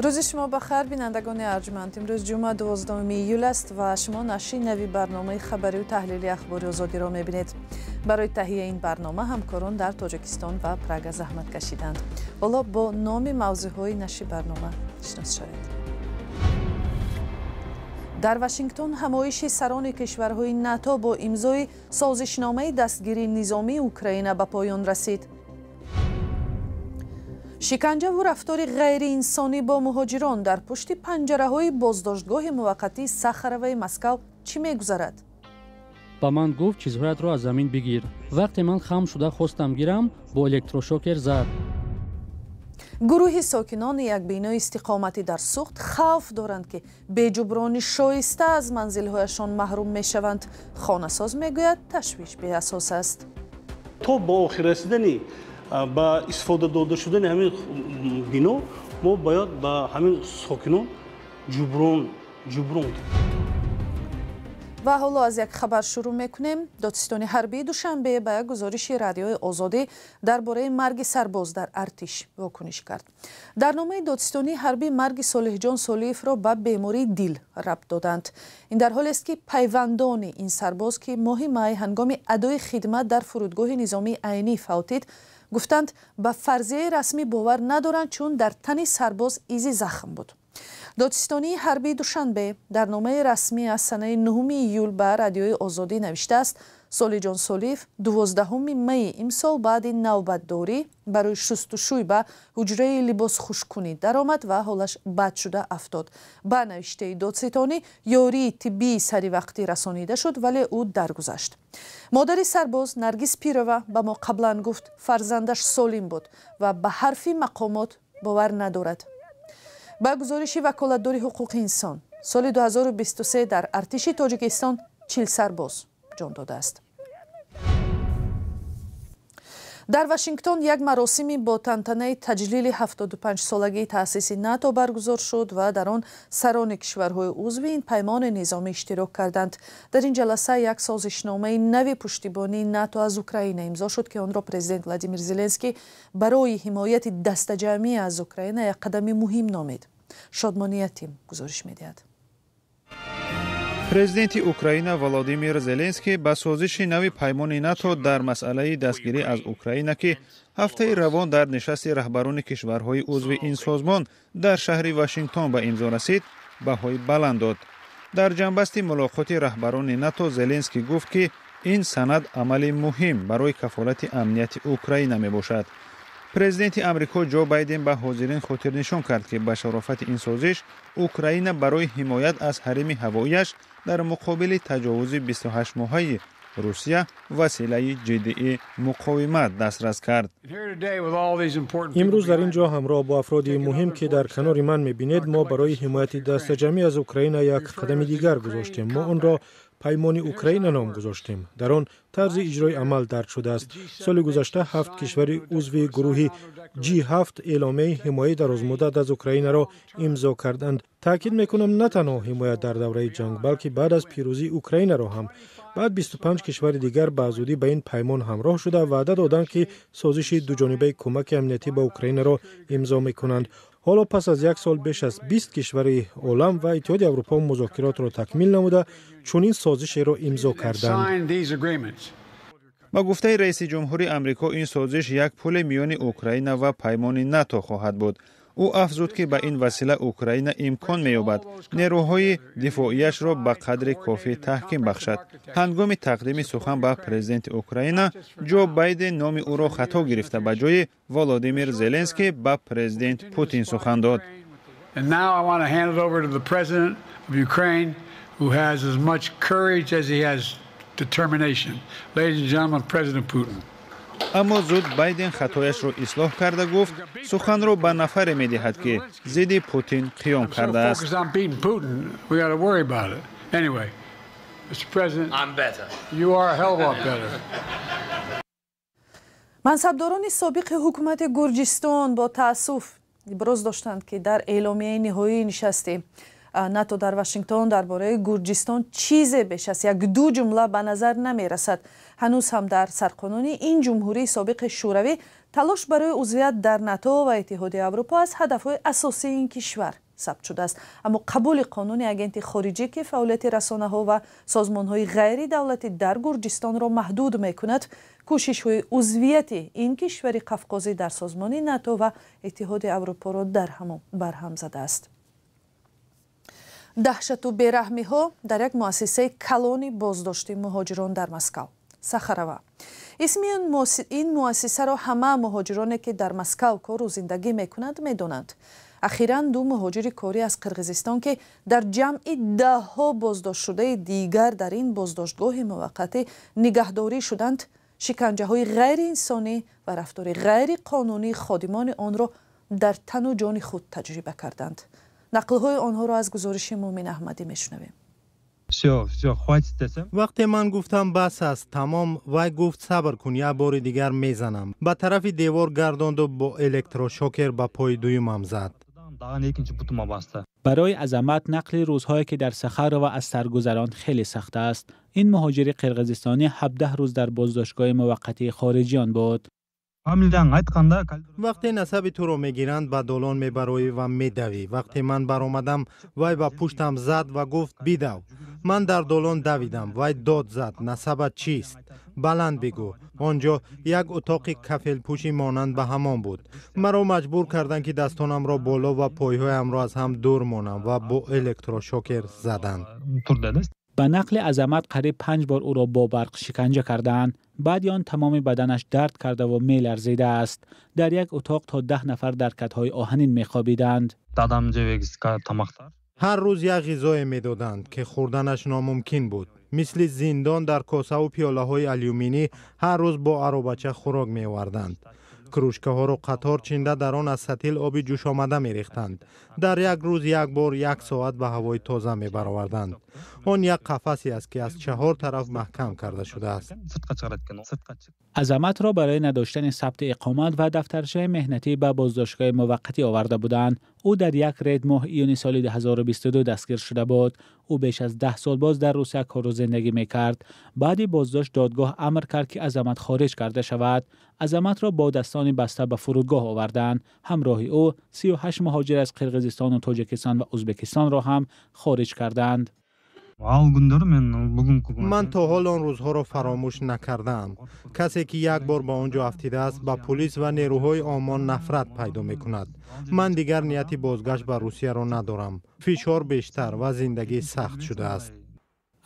Рӯзи шумо ба хайр, бинандагони арҷманд. Имрӯз ҷумъа, 12 июл аст ва шумо нашри нави барномаи хабарию таҳлили «Ахбори Озодиро» мебинед. Барои таҳияи ин барнома ҳамкорон дар Тоҷикистон ва Прага заҳмат кашиданд. Ҳоло бо номи мавзӯъҳои нашри барнома шинос шавед. Дар Вашингтон ҳамоиши сарони кишварҳои НАТО бо имзои созишномаи дастгирии низомии Украина ба поён расид. Шиканҷаву рафтори ғайриинсонӣ бо муҳоҷирон: дар пушти панҷараҳои боздоштгоҳи муваққатии Сахароваи Москав чӣ мегузарад? Ба ман гуфт: «Чизҳоятро аз замин бигир». Вақте ман хам шуда хостам гирам, бо электрошокер зад. Гурӯҳи сокинони як бинои истиқоматӣ дар Суғд хавф доранд, ки беҷуброни шоиста аз манзилҳояшон маҳрум мешаванд. Хонасоз мегӯяд, ташвиш беасос аст. То ба охир расидани ба истифода дода шудани ҳамин бино мо бояд ба ҳамин сокинон ҷуброн. Ва ҳоло аз як хабар шурӯъ мекунем. Додситони ҳарбии Душанбе ба як гузориши Радиои Озодӣ дар бораи марги сарбоз дар артиш вокуниш кард. Дар номаи додситонии ҳарбӣ марги Солиҳҷон Солиевро ба бемории дил рабт доданд. Ин дар ҳолест, ки пайвандони ин сарбоз, ки моҳи май ҳангоми адои хидмат дар фурудгоҳи низомии Айнӣ фавтид, гуфтанд, ба фарзияи расмӣ бовар надоранд, чун дар тани сарбоз изи захм буд. Додситонии ҳарбии Душанбе дар номаи расмӣ аз санаи 9 июл ба Радиои Озодӣ навиштааст: Солиҷон Солиев 12 майи имсол баъди навбатдорӣ барои шустушӯй ба ҳуҷраи либосхушккунӣ даромад ва ҳолаш бад шуда афтод. Ба навиштаи додситонӣ, ёрии тиббии саривақтӣ расонида шуд, вале ӯ даргузашт. Модари сарбоз Наргиз Пирова ба мо қаблан гуфт, фарзандаш солим буд ва ба ҳарфи мақомот бовар надорад. Ба гузориши ваколатдори ҳуқуқи инсон, соли 2023 дар артиши Тоҷикистон 40 сарбоз ҷон додааст. Дар Вашингтон як маросими бо тантанаи таҷлили 75-солагии таъсиси НАТО баргузор шуд ва дар он сарони кишварҳои узви ин паймони низомӣ иштирок карданд. Дар ин ҷаласа як созишномаи нави пуштибонии НАТО аз Украина имзо шуд, ки онро президент Владимир Зеленский барои ҳимояти дастаҷамъӣ аз Украина як қадами муҳим номид. Шодмони Ятим гузориш медиҳад. Президенти Украина Володимир Зеленский ба созиши нави паймони НАТО дар масъалаи дастгирӣ аз Украина, ки ҳафтаи равон дар нишасти раҳбарони кишварҳои узви ин созмон дар шаҳри Вашингтон ба имзо расид, баҳои баланд дод. Дар ҷанбасти мулоқоти раҳбарони НАТО Зеленский гуфт, ки ин санад амали муҳим барои кафолати амнияти Украина мебошад. Президенти Амрико Ҷо Байден ба ҳозирин хотирнишон кард, ки ба шарофати ин созиш Украина барои ҳимоят аз ҳарими ҳавоияш дар муқобили таҷовузи 28-моҳаи Русия василаи ҷиддии муқовимат дастрас кард. Имрӯз дар ин ҷо ҳамроҳ бо афроди муҳим, ки дар канори ман мебинед, мо барои ҳимояти дастаҷамъӣ аз Украина як қадами дигар гузоштем. Мо онро Паймони Украина ном гузоштем. Дар он тарзи иҷрои амал дарҷ шудааст. Соли гузашта ҳафт кишвари узви гурӯҳи G7 эъломияи ҳимояи дарозмуддат аз Украинаро имзо карданд. Таъкид мекунам, на танҳо ҳимоят дар давраи ҷанг, балки баъд аз пирӯзии Украинаро ҳам. Баъд 25 кишвари дигар ба зудӣ ба ин паймон ҳамроҳ шуда, ваъда доданд, ки созиши дуҷонибаи кӯмаки амниятӣ ба Украинаро имзо мекунанд. Ҳоло пас аз як сол беш аз 20 кишвари олам ва Иттиҳоди Аврупо музокиротро такмил намуда, чунин созишеро имзо карданд. Ба гуфтаи раиси ҷумҳури Амрико, ин созиш як пули миёни Украина ва паймони НАТО хоҳад буд. Ӯ афзуд, ки ба ин васила Украина имкон меёбад нерӯҳои дифоияшро ба қадри кофӣ таҳким бахшад. Ҳангоми тақдими сухан ба президенти Украина Ҷо Байден номи ӯро хато гирифта, ба ҷои Володимир Зеленский ба президент Путин сухан дод. Who has as much courage as he has determination. Ladies and gentlemen, President Putin. Аммо зуд Байден хатояшро ислоҳ карда, гуфт, суханро ба нафаре медиҳад, ки зидди Путин қиём кардааст. Anyway, Mr. President, I'm better. You are a hell of a lot better. Мансабдорони собиқи ҳукумати Гурҷистон бо таассуф иброз доштанд, ки дар эъломияи ниҳоии нишасти НАТО дар Вашингтон дар бораи Гурҷистон чизе беш аз як-ду ҷумла ба назар намерасад. Ҳанӯз ҳам дар сарқонуни ин ҷумҳурии собиқи Шӯравӣ талош барои узвият дар НАТО ва Иттиҳоди Аврупо аз ҳадафҳои асосии ин кишвар сабт шудааст. Аммо қабули қонуни агенти хориҷӣ, ки фаъолияти расонаҳо ва созмонҳои ғайридавлатӣ дар Гурҷистонро маҳдуд мекунад, кӯшишҳои узвияти ин кишвари қафқозӣ дар созмони НАТО ва Иттиҳоди Аврупоро барҳам задааст. Даҳшату бераҳмиҳо дар як муассисаи калони боздошти муҳоҷирон дар Москав. Сахарова. Исми ин муассисаро ҳама муҳоҷироне, ки дар Москав кору зиндагӣ мекунанд, медонанд. Ахиран ду муҳоҷири корӣ аз Қирғизистон, ки дар ҷамъи даҳҳо боздоштшудаи дигар дар ин боздоштгоҳи муваққатӣ нигаҳдорӣ шуданд, шиканҷаҳои ғайриинсонӣ ва рафтори ғайриқонунии ходимони онро дар тану ҷони худ таҷриба карданд. Нақлҳои онҳоро аз гузориши Муъмин Аҳмадӣ мешунавем. Вақте ман гуфтам бас аст, тамом, вай гуфт сабр кун, як бори дигар мезанам. Ба тарафи девор гардонду бо электрошокер ба пои дуюмам зад. Барои Азамат нақли рӯзҳое, ки дар Сахарова аз сар гузаронд, хеле сахт аст. Ин муҳоҷири қирғизистонӣ 17 рӯз дар боздоштгоҳи муваққатии хориҷиён буд. Вақте насаби туро мегиранд, ба долон мебароӣ ва медавӣ. Вақте ман баромадам, вай ба пуштам зад ва гуфт бидав. Ман дар долон давидам, вай дод зад: насабат чист? Баланд бигӯ. Он ҷо як утоқи кафелпӯшӣ монанд ба ҳамон буд. Маро маҷбур карданд, ки дастонамро боло ва пойҳоямро аз ҳам дур монам ва бо электрошокер заданд. Ба нақли Азамат қариб 5 бор ӯро бо барқ шиканҷа кардаанд. Баъди он тамоми баданаш дард карда ва меларзидааст. Дар як утоқ то 10 нафар дар катҳои оҳанин мехобиданд. Ҳар рӯз як ғизое медоданд, ки хӯрданаш номумкин буд. Мисли зиндон дар косаву пиёлаҳои алюминӣ ҳар рӯз бо аробача хӯрок меоварданд. Кружкаҳоро қатор чинда дар он аз сатил оби ҷӯшомада мерехтанд. Дар як рӯз як бор як соат ба ҳавои тоза мебароварданд. Он як қафасе аст, ки аз чаҳор тараф маҳкам карда шудааст. Азаматро барои надоштани сабти иқомат ва дафтарчаи меҳнатӣ ба боздоштгоҳи муваққатӣ оварда буданд. Ӯ дар як рейд моҳи июни соли 2022 дастгир шуда буд. Ӯ беш аз 10 сол боз дар Русия кору зиндагӣ мекард. Баъди боздошт додгоҳ амр кард, ки Азамат хориҷ карда шавад. Азаматро бо дастони баста ба фурудгоҳ оварданд. Ҳамроҳи ӯ 38 муҳоҷир аз Қирғизистону Тоҷикистон ва Ӯзбекистонро ҳам хориҷ карданд. Ман то ҳол он рӯзҳоро фаромӯш накардаам. Касе, ки як бор ба он ҷо афтидааст, ба пулис ва нерӯҳои омон нафрат пайдо мекунад. Ман дигар нияти бозгашт ба Русияро надорам. Фишор бештар ва зиндагӣ сахт шудааст.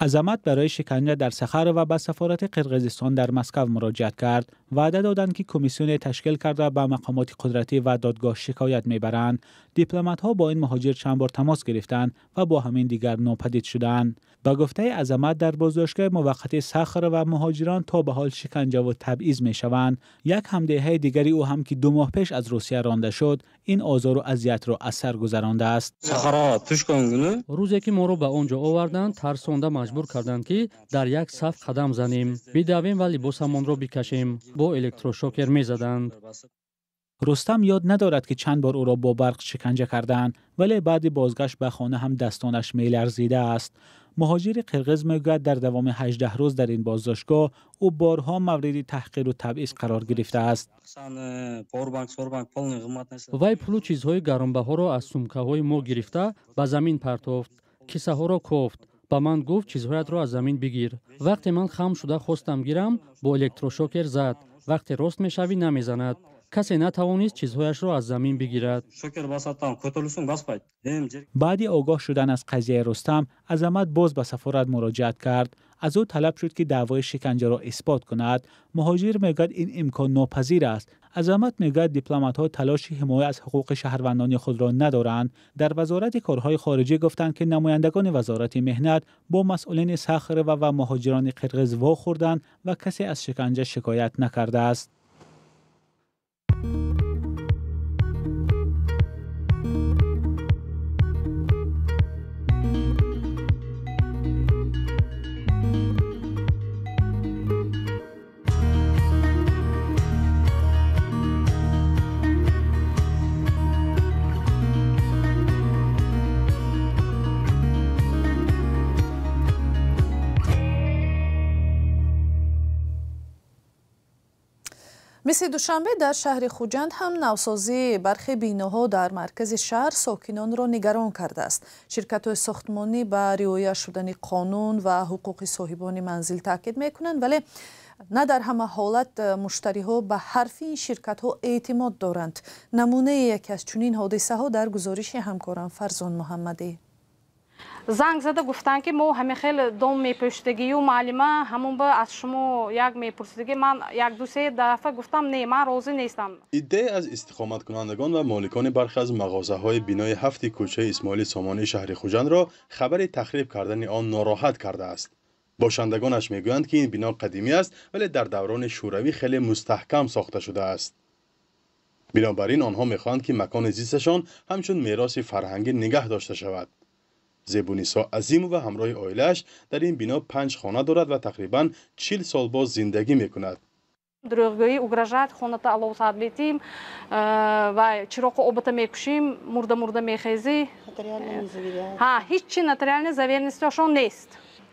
Азамат барои шиканҷа дар Сахарова ба сафорати Қирғизистон дар Москав муроҷиат кард. Ваъда доданд, ки комиссионе ташкил карда ба мақомоти қудратӣ ва додгоҳ шикоят мебаранд. Дипломатҳо бо ин муҳоҷир чанд бор тамос гирифтанд ва бо ҳамин дигар нопадид шуданд. Ба гуфтаи Азамат дар боздоштгоҳи муваққатии Сахарова муҳоҷирон то ба ҳол шиканҷа ва табъиз мешаванд. Як ҳамдеҳаи дигари ӯ ҳам, ки 2 моҳ пеш аз Русия ронда шуд, ин озору азиятро аз сар гузарондааст. Рӯзе ки моро ба он ҷо оварданд, тарсонда маҷбур карданд, ки дар як саф қадам занем, бидавем ва либосамонро бикашем. Бо электрошокер мезаданд. Рустам ёд надорад, ки чанд бор ӯро бо барқ шиканҷа карданд, вале баъди бозгашт ба хона ҳам дастонаш меларзидааст. Муҳоҷири қирғиз мегӯяд, дар давоми 18 рӯз дар ин боздоштгоҳ ӯ борҳо мавриди таҳқиру табъиз қарор гирифтааст. Вай пулу чизҳои гаронбаҳоро аз сумкаҳои мо гирифта ба замин партофт, кисаҳоро кофт. Ба ман гуфт чизҳоятро аз замин бигир. Вақте ман хам шуда хостам гирам, бо электрошокер зад. Вақте рост мешавӣ, намезанад. Касе натавонист чизҳояшро аз замин бигирад. Баъди огоҳ шудан аз қазияи Рустам, Азамат боз ба сафорат муроҷиат кард. Аз ӯ талаб шуд, ки даъвои шиканҷаро исбот кунад. Муҳоҷир мегӯяд, ин имкон нопазир аст. Азамат мегӯяд, дипломатҳо талоши ҳимоя аз ҳуқуқи шаҳрвандони худро надоранд. Дар вазорати корҳои хориҷӣ гуфтанд, ки намояндагони вазорати меҳнат бо масъулини Сахарова ва муҳоҷирони қирғиз вохӯрданд ва касе аз шиканҷа шикоят накардааст. Мисли Душанбе дар шаҳри Хуҷанд ҳам навсозии бархе биноҳо дар маркази шаҳр сокинонро нигарон кардааст. Ширкатҳои сохтмонӣ ба риоя шудани қонун ва ҳуқуқи соҳибони манзил таъкид мекунанд, вале на дар ҳама ҳолат муштариҳо ба ҳарфи ин ширкатҳо эътимод доранд. Намунаи яке аз чунин ҳодисаҳо дар гузориши ҳамкорам Фарзон Муҳаммадӣ. Занг зада гуфтанд, ки мо ҳамин хел дом мепӯшидагию, муаллима, ҳамон ба аз шумо як мепурсидагӣ. Ман як ду се дафъа гуфтам, не, ман розӣ нестам. Иддае аз истиқоматкунандагон ва моликони бархе аз мағозаҳои бинои ҳафти кӯчаи Исмоили Сомонии шаҳри Хуҷандро хабари тахриб кардани он нороҳат кардааст. Бошандагонаш мегӯянд, ки ин бино қадимӣ аст, вале дар даврони шӯравӣ хеле мустаҳкам сохта шудааст. Бинобар ин онҳо мехоҳанд, ки макони зисташон ҳамчун мероси фарҳангӣ нигаҳ дошта шавад. Зебунисо Азимова ҳамроҳи оилааш дар ин бино панҷ хона дорад ва тақрибан 40 сол боз зиндагӣ мекунад. Дурӯғгӯӣ, угрожать, хоната алов сад метим ва чироқу обата мекушим, мурда мурда мехезӣ. Ҳа, ҳеҷ чи нотариальный заверенность ошон нест.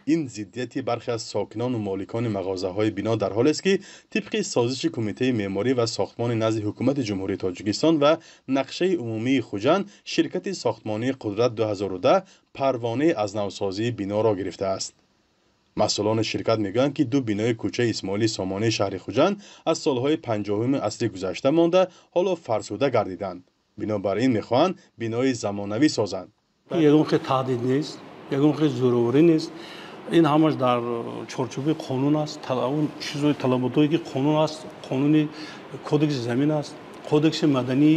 Ин зиддияти бархе аз сокинону моликони мағозаҳои бино дар ҳолест, ки тибқи созиши Кумитаи меъморӣ ва сохтмони назди Ҳукумати Ҷумҳурии Тоҷикистон ва нақшаи умумии Хуҷанд, ширкати сохтмонии Қудрат 2010 парвонаи аз навсозии биноро гирифтааст. Масъулони ширкат мегӯянд, ки ду бинои кӯчаи Исмоили Сомонии шаҳри Хуҷанд аз солҳои 50-уми асри гузашта монда, ҳоло фарсуда гардиданд. Бинобар ин мехоҳанд бинои замонавӣ созанд. Ягон хел таҳдид нест, ягон хел зӯроварӣ нест. Ин ҳамаш дар чорчӯби қонун аст. Он чизои талаботое ки қонун аст, қонуни кодекси замин аст, кодекси маданӣ,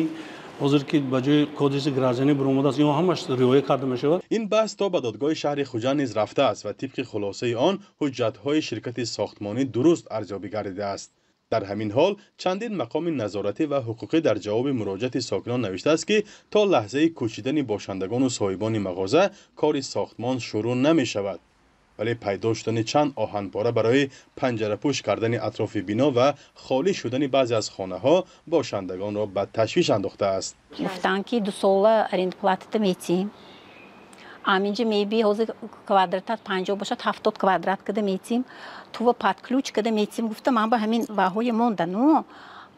ҳозир ки ба ҷои кодекси гражданӣ баромадааст, инҳо ҳамаш риоя карда мешавад. Ин баҳс то ба додгоҳи шаҳри Хуҷанд низ рафтааст ва тибқи хулосаи он ҳуҷҷатҳои ширкати сохтмонӣ дуруст арзёбӣ гардидааст. Дар ҳамин ҳол чандин мақоми назоратӣ ва ҳуқуқӣ дар ҷавоби муроҷиати сокинон навиштааст, ки то лаҳзаи кӯчидани бошандагону соҳибони мағоза кори сохтмон шурӯъ намешавад. Вале пайдо шудани чанд оҳанпора барои панҷарапӯш кардани атрофи бино ва холӣ шудани баъзе аз хонаҳо бошандагонро ба ташвиш андохтааст. Гуфтанд, ки 2 сола арендплата та метиҳем, аминҷа меби, ҳозир квадратат 50 бошад, 70 квадрат када метиҳем, тува под ключ када метиҳем, гуфта, ман ба ҳамин ваҳое монда. Ну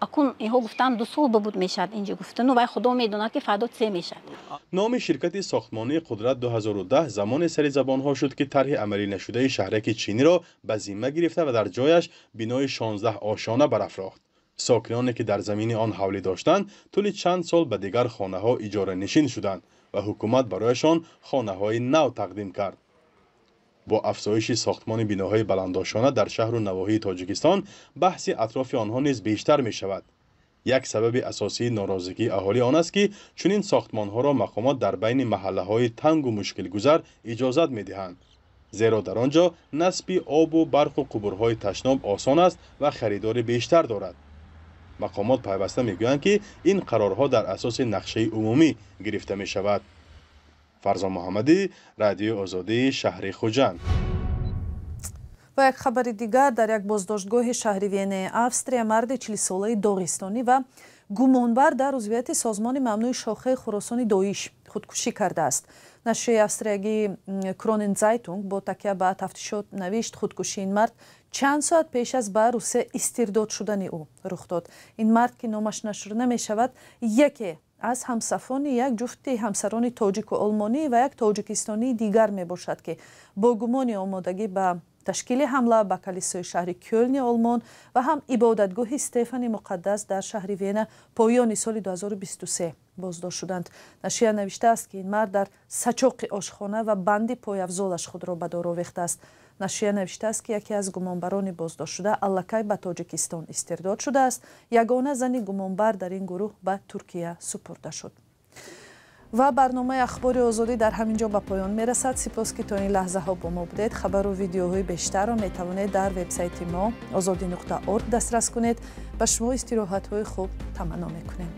акун инҳо гуфтанд, 2 сол бабуд мешавад инҷа, гуфта, ну вай худо медонад, ки фардо це мешавад. Номи ширкати сохтмонии Қудрат 2010 замоне сари забонҳо шуд, ки тарҳи амалӣ нашудаи шаҳраки Чиниро ба зимма гирифта ва дар ҷояш бинои 16 ошёна барафрохт. Сокиноне ки дар замини он ҳавлӣ доштанд, тӯли чанд сол ба дигар хонаҳо иҷоранишин шуданд ва ҳукумат барояшон хонаҳои нав тақдим кард. Бо афзоиши сохтмони биноҳои баландошёна дар шаҳру навоҳии Тоҷикистон баҳси атрофи онҳо низ бештар мешавад. Як сабаби асосии норозигии аҳолӣ он аст, ки чунин сохтмонҳоро мақомот дар байни маҳаллаҳои тангу мушкилгузар иҷозат медиҳанд, зеро дар он ҷо насби обу барқу қубурҳои ташноб осон аст ва харидори бештар дорад. Мақомот пайваста мегӯянд, ки ин қарорҳо дар асоси нақшаи умумӣ гирифта мешавад. Фарзон Муҳаммадӣ, Радиои Озодӣ, шаҳри Хуҷанд. Ва як хабари дигар: дар як боздоштгоҳи шаҳри Венаи Австрия марди 40-солаи доғистонӣ ва гумонбар дар узвияти созмони мамнӯи шохаи Хуросони Доиш худкушӣ кардааст. Нашрияи австриягии Кронензайтунг бо такя ба тафтишот навишт, худкушии ин мард чанд соат пеш аз ба Русия истирдод шудани ӯ рух дод. Ин мард, ки номаш нашр намешавад, яке аз ҳамсафони як ҷуфти ҳамсарони тоҷику олмонӣ ва як тоҷикистонии дигар мебошад, ки бо гумони омодагӣ ба ташкили ҳамла ба калисои шаҳри Кёлни Олмон ва ҳам ибодатгоҳи Стефани Муқаддас дар шаҳри Вена поёни соли 2023 боздошт шуданд. Нашрия навиштааст, ки ин мард дар сачоқи ошхона ва банди пойафзолаш худро ба дор овехтааст. Нашрия навиштааст, ки яке аз гумонбарони боздоштшуда аллакай ба Тоҷикистон истирдод шудааст. Ягона зани гумонбар дар ин гурӯҳ ба Туркия супурда шуд. Ва барномаи Ахбори Озодӣ дар ҳамин ҷо ба поён мерасад. Сипос, ки то ин лаҳзаҳо бо мо будед. Хабару видеоҳои бештарро метавонед дар вебсайти мо озодӣ.орг дастрас кунед. Ба шумо истироҳатҳои хуб таманно мекунем.